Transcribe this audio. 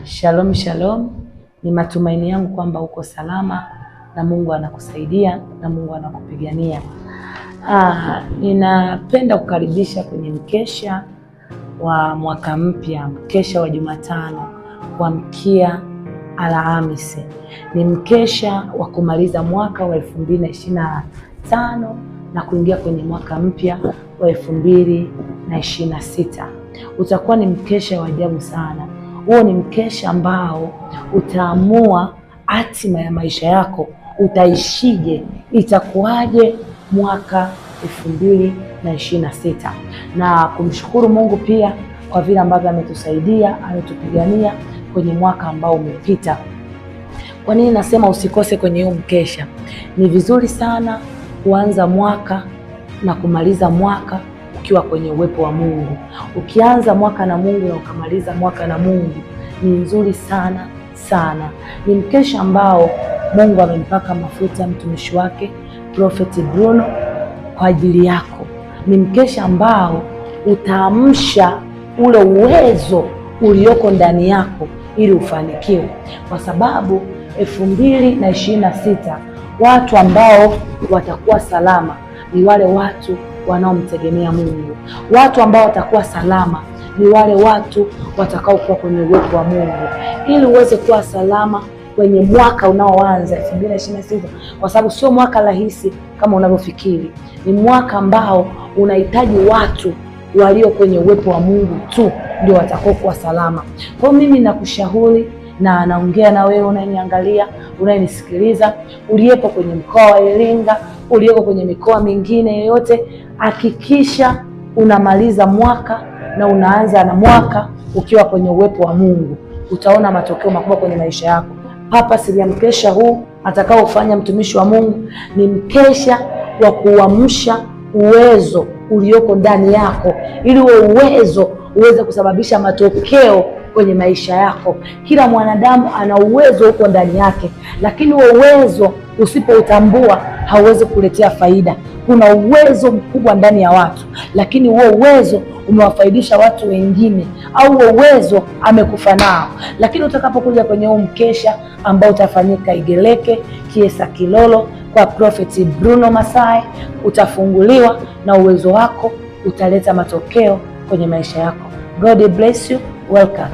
Shalom shalom, ni matumaini yangu kwamba uko salama na Mungu anakusaidia na Mungu anakupigania. Ninapenda kukaribisha kwenye mkesha wa mwaka mpya, mkesha wa Jumatano kuamkia Alhamisi. Ni mkesha wa kumaliza mwaka wa 2025 na kuingia kwenye mwaka mpya wa 2026. Utakuwa ni mkesha wa ajabu sana. Huo ni mkesha ambao utaamua hatima ya maisha yako, utaishije, itakuwaje mwaka 2026. Na kumshukuru Mungu pia kwa vile ambavyo ametusaidia, ametupigania kwenye mwaka ambao umepita. Kwa nini nasema usikose kwenye huu mkesha? Ni vizuri sana kuanza mwaka na kumaliza mwaka ukiwa kwenye uwepo wa Mungu. Ukianza mwaka na Mungu na ukamaliza mwaka na Mungu ni nzuri sana sana. Ni mkesha ambao Mungu amempaka mafuta mtumishi wake Prophet Bruno kwa ajili yako. Ni mkesha ambao utaamsha ule uwezo ulioko ndani yako ili ufanikiwe, kwa sababu 2026 watu ambao watakuwa salama ni wale watu wanaomtegemea Mungu. Watu ambao watakuwa salama ni wale watu watakaokuwa kwenye uwepo wa Mungu. Ili uweze kuwa salama kwenye mwaka unaoanza 2026, kwa sababu sio mwaka rahisi kama unavyofikiri. Ni mwaka ambao unahitaji watu walio kwenye uwepo wa Mungu tu ndio watakaokuwa salama. Kwa hiyo mimi nakushauri na naongea na wewe unayeniangalia, unayenisikiliza, uliyepo kwenye mkoa wa Iringa, uliyeko kwenye mikoa mingine yoyote, hakikisha unamaliza mwaka na unaanza na mwaka ukiwa kwenye uwepo wa Mungu. Utaona matokeo makubwa kwenye maisha yako. Hapa siri ya mkesha huu atakaofanya mtumishi wa Mungu ni mkesha wa kuamsha uwezo ulioko ndani yako, ili huo uwezo uweze kusababisha matokeo kwenye maisha yako. Kila mwanadamu ana uwezo huko ndani yake, lakini huo uwezo usipoutambua hauwezi kuletea faida. Kuna uwezo mkubwa ndani ya watu, lakini huo uwezo umewafaidisha watu wengine, au huo uwezo amekufa nao. Lakini utakapokuja kwenye huu mkesha ambao utafanyika Igeleke, Kiesa Kilolo kwa Prophet Bruno Masai, utafunguliwa na uwezo wako utaleta matokeo kwenye maisha yako. God bless you. Welcome.